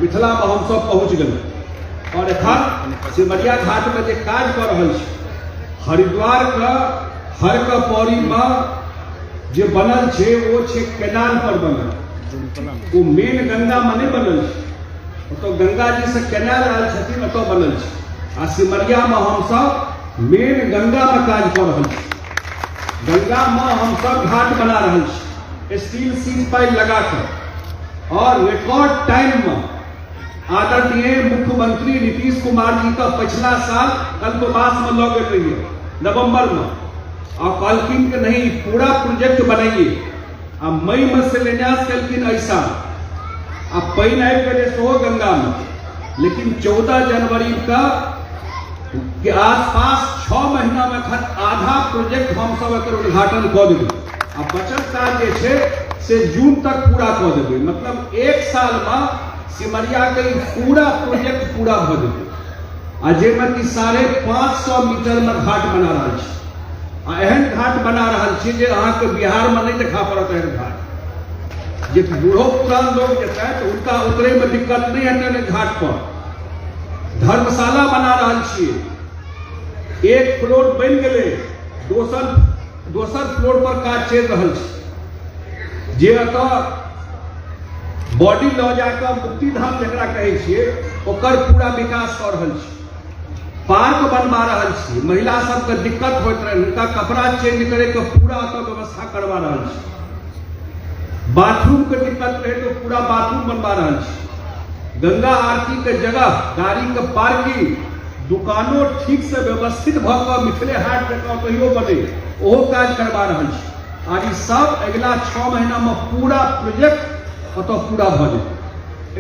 मिथिलामे हमसभ पहुँच गेलहुँ आओर एखन सिमरिया घाटमे जे काज कऽ रहल छी, हरिद्वारके हर के पौड़ीमे जे बनल छै ओ छै केनाल पर बनल, ओ मेन गंगामे नहि बनल छै। ओतऽ गंगा जी से केनाल आयल छथिन, ओतऽ बनल छै। आ सिमरियामे हमसभ मेन गंगामे काज कऽ रहल छी। गंगामे हमसभ घाट बना रहल छी स्टील सीट पाइल लगा कऽ और रिकॉर्ड टाइम में। आदरणीय मुख्यमंत्री नीतीश कुमार जी का पिछला साल कल्पवास में लऽ गेल रहिए नवंबर में आ कहलखिन कि नहीं, पूरा प्रोजेक्ट बनाइए। आ मई में शिलान्यास कलखिन एहि साल आ पानि आबि गेलै सेहो गंगा में, लेकिन 14 जनवरी का के आसपास 6 महीना में एखन आधा प्रोजेक्ट हम सब एकर उद्घाटन कऽ देबै आ बचल काज जे छै से जून तक पूरा कऽ देबै। मतलब एक साल में सिमरिया के ई पूरा प्रोजेक्ट पूरा भऽ जेतै आ जाहिमे कि 550 मीटर में घाट बना रहल छी आ एहन घाट बना रहल छी जे अहाँके बिहार में नहीं देखा पड़त। एहन घाट जे बूढ़ो पुरान लोग जेतै तऽ हुनका उतरे में दिक्कत नहीं हेतनि। घाट पर धर्मशाला बना रहल छियै। एक फ्लोर बनि गेलै, दोसर दोसर फ्लोर पर काज चलि रहल छै। जे एतऽ बॉडी लऽ जाकऽ मुक्तिधाम जकरा कहै छियै, ओकर पूरा विकास कऽ रहल छी। पार्क बनवा रहल छी। महिला सबके दिक्कत होइत रहै, हुनका कपड़ा चेंज करैके पूरा ओतऽ व्यवस्था करवा रहल छी। बाथरूम के दिक्कत रहै तऽ पूरा बाथरूम बनवा रहल छी। गंगा आरती के जगह, गाड़ी के पार्किंग, दुकानो ठीक से व्यवस्थित भऽ कऽ मिथिले हाट जकाँ ओतहियो बने, ओहो काज करवा रहल छी। आर ई सब अगिला 6 महीना में पूरा प्रोजेक्ट ओतऽ पूरा भऽ जेतै।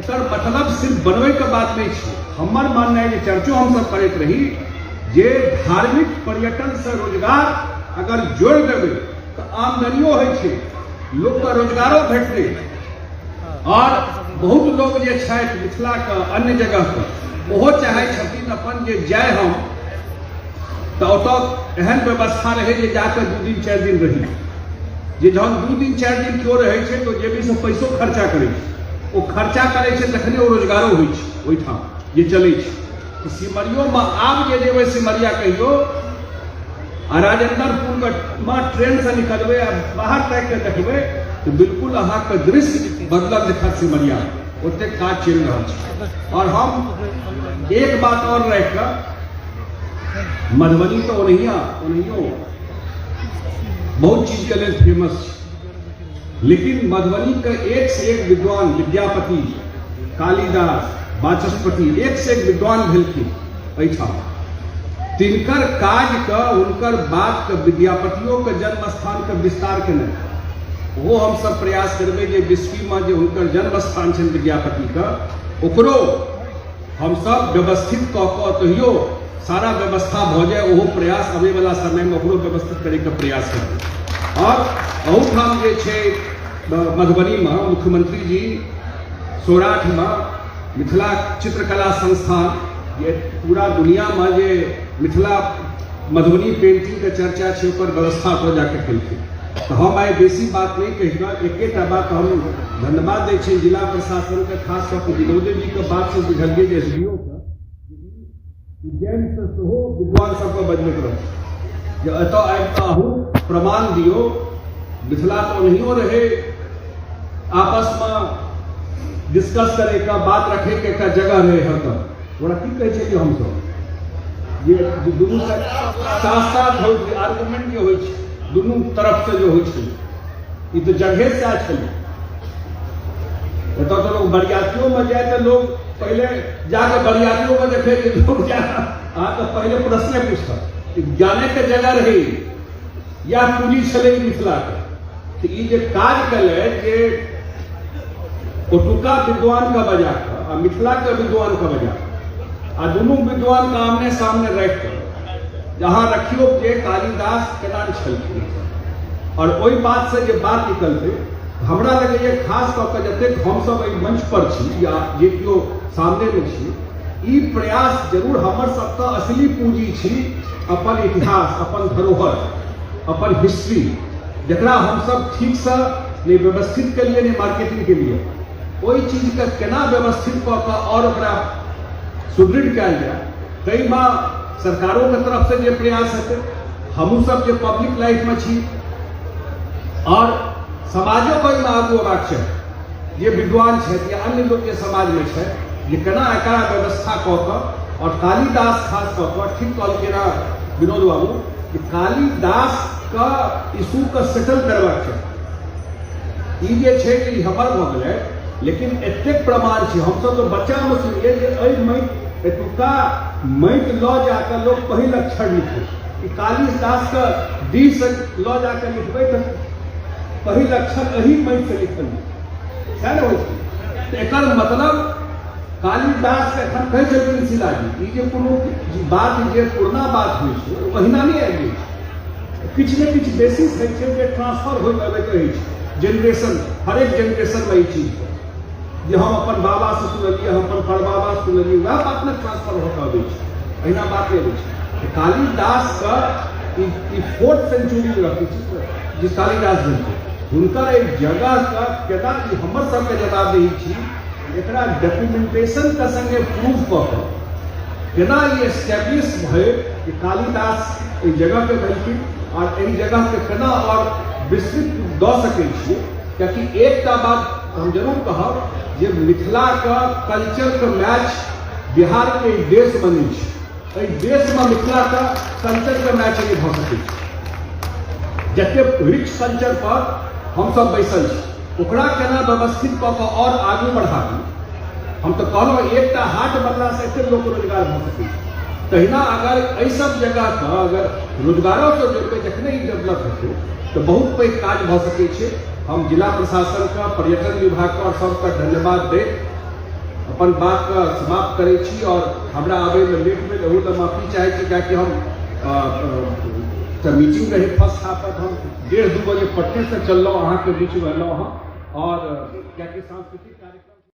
एकर मतलब सिर्फ बनबैके बात नहि छै। हमर माननाइ जे चर्चो हमसब करैत रही जे धार्मिक पर्यटनसँ रोजगार अगर जोड़ि देबै तऽ आमदनियो होइ छै, लोकके रोजगारो भेटतै और बहुत लोग जे छथि मिथिलाके अन्य जगहके, ओहो चाहै छथिन अपन जे जाय हम तऽ ओतऽ एहन व्यवस्था रहै जे जाकऽ 2 दिन 4 दिन रही। जे जहन 2 दिन 4 दिन केओ रहै छै तऽ जेबीसँ पैसो खर्चा करै छै। ओ खर्चा करै छै तखने ओ रोजगारो होइ छै ओहिठाम जे चलै छै। तऽ सिमरियोमे आब जे जेबै सिमरिया कहियो आ राजेंद्रपुर मे ट्रेनसँ निकलबै आ बाहर ताकि कऽ देखबै तऽ बिल्कुल अहाँके दृश्य बदलल देखत सिमरिया। ओतेक काज चलि रहल छै। और हम एक बात और राखि कऽ, मधुबनी तऽ ओनहिया ओनहियो बहुत चीजके लेल फेमस छै, लेकिन मधुबनी के एक से एक विद्वान, विद्यापति, कालिदास, वाचस्पति, एक से एक विद्वान भेलखिन एहिठाम। तिनकर काजके, हुनकर बातके, विद्यापतियोके जन्म स्थानके विस्तार केनाइ, ओहो हमसब प्रयास करबै जे बिस्फीमे जे हुनकर जन्म स्थान छनि विद्यापतिके, ओकरो हमसब व्यवस्थित कऽ कऽ तहियो सारा व्यवस्था भऽ जाय, ओहो प्रयास अबैवला समयमे ओकरो व्यवस्थित करैके प्रयास करबै। और अहूठाम जे छै मधुबनीमे मुख्यमंत्री जी सौराठमे मिथिला चित्रकला संस्थान, जे पूरा दुनियामे जे मिथिला मधुबनी पेंटिंगके चर्चा छै, ओकर व्यवस्था ओतऽ जाके केलखिन। तऽ हम आइ बेसी बात नहि कहि कऽ एकेटा बात हम धन्यवाद दै छियनि जिला प्रशासनके, खास कऽ कऽ विनोदे जीके बातसँ बुझलियै जे एस डी ओ के उज्जैनसँ सेहो विद्वान सबके बजबैत रहै जे एतऽ आबि कऽ अहूँ प्रमाण दियौ। मिथिला तऽ ओनहियो रहै, आपसमे डिस्कस करैके, बात रखैके एकटा जगह रहै हरदम। ओकरा की कहै छलियै हमसब जे दुनू शास्त्रार्थ होइ छै, आर्गुमेंट जे होइ छै दुनू तरफसँ जे होइ छै, ई तऽ जगहे सएह छलै। एतऽ तऽ लोक बरियातियोमे जाय तऽ लोक पहिले जाकऽ बरियातियोमे देखै जे लोक जा अहाँके पहिले प्रश्ने पूछत। ज्ञानेके जगह रहै, इएह पूँजी छलै मिथिलाके। तऽ ई जे काज केलथि जे ओतुका विद्वानके बजा कऽ आ मिथिलाके विद्वानके बजा कऽ आ दुनू विद्वानके आमने सामने राखि कऽ जे अहाँ रखियौ जे कालिदास केना छलखिन और ओहि बातसँ जे बात निकलतै, हमरा लगैए खास कऽ कऽ जतेक हमसब एहि मंच पर छी या जे केओ सामनेमे छी, ई प्रयास जरूर हमर सबके असली पूँजी छी अपन इतिहास, अपन धरोहर, अपन हिस्ट्री, जकरा हमसब ठीकसँ नहि व्यवस्थित केलियै, नहि मार्केटिंग केलियै। ओहि चीजके केना व्यवस्थित कऽ कऽ आओर ओकरा सुदृढ़ कयल जाय, ताहिमे सरकारोके तरफसँ जे प्रयास हेतै, हमहूँ सब जे पब्लिक लाइफमे छी आओर समाजोके ओहिमे आगू अयबाक चाही, जे विद्वान छथि या अन्य लोक जे समाजमे छथि, जे केना एकरा व्यवस्था कऽ कऽ। आओर कालिदास खास कऽ कऽ ठीक कहलखिन हँ विनोद बाबू कि कालिदासके इशूके सेटल करबाक चाही। ई जे छै ई हमर भऽ गेलै, लेकिन एतेक प्रमाण छै, हमसभ तऽ बच्चामे सुनलियै जे एहि माटि, एतुका माटि लऽ जाकऽ लोक पहिल अक्षर लिखै कि कालिदासके डीसँ लऽ जाकऽ लिखबै तऽ पहिल अक्षर एही माटिसँ लिखल जेतै, सएह ने होइ छै। तऽ एकर मतलब कालिदासके एखन कहै छलखिन शिलाजी, ई जे कोनो बात जे पुरना बात होइ छै ओ ओहिना नहि आबि जाइ छै, किछु ने किछु बेसिस होइ छै जे ट्रांसफर होइत अबैत रहै छै जेनरेशन, हरेक जेनरेशनमे ई चीज जे हम अपन बाबासँ सुनलियै, हम अपन परबाबासँ सुनलियै, वएह बात ने ट्रांसफर भऽ कऽ अबै छै, एहिना बात नहि अबै छै। कालिदासके ई फोर्थ सेंचुरी रहै छै जे कालिदास भेल, हुनकर एहि जगहके केना ई हमर सबके जवाबदेही छी, एकरा डॉक्यूमेंटेशनके संगे प्रूफ कऽ कऽ केना ई एस्टेब्लिश भए कि कालिदास एहि जगहके भेलखिन आओर एहि जगहके केना आओर विस्तृत दऽ सकै छियै। कियाकि एकटा बात हम जरूर कहब जे मिथिलाके कल्चरके मैच बिहारके एहि देशमे नहि छै, एहि देशमे मिथिलाके कल्चरके मैच नहि भऽ सकै छै। जतेक रिच कल्चर पर हमसभ बैसल छी ओकरा केना व्यवस्थित कऽ कऽ आओर आगू बढ़ाबी। हम तऽ कहलहुँ एकटा हाट बनलासँ एतेक लोक रोजगार भऽ सकै छै, तहिना अगर एहि सब जगहके अगर रोजगारोसँ जोड़बै जखने ई डेवलप हेतै तऽ बहुत पैघ काज भऽ सकै छै। हम जिला प्रशासनके, पर्यटन विभागके आओर सबके धन्यवाद दैत अपन बातके समाप्त करै छी। आओर हमरा आबैमे लेट भेल एहू लए माफी चाहै छी, कियाकि हम एकटा मीटिंग रहै फर्स्ट हाफ पर, हम 1:30-2 बजे पटनेसँ चललहुँ, अहाँके बीचमे एलहुँ हँ, आओर कियाकि सांस्कृतिक कार्यक्रम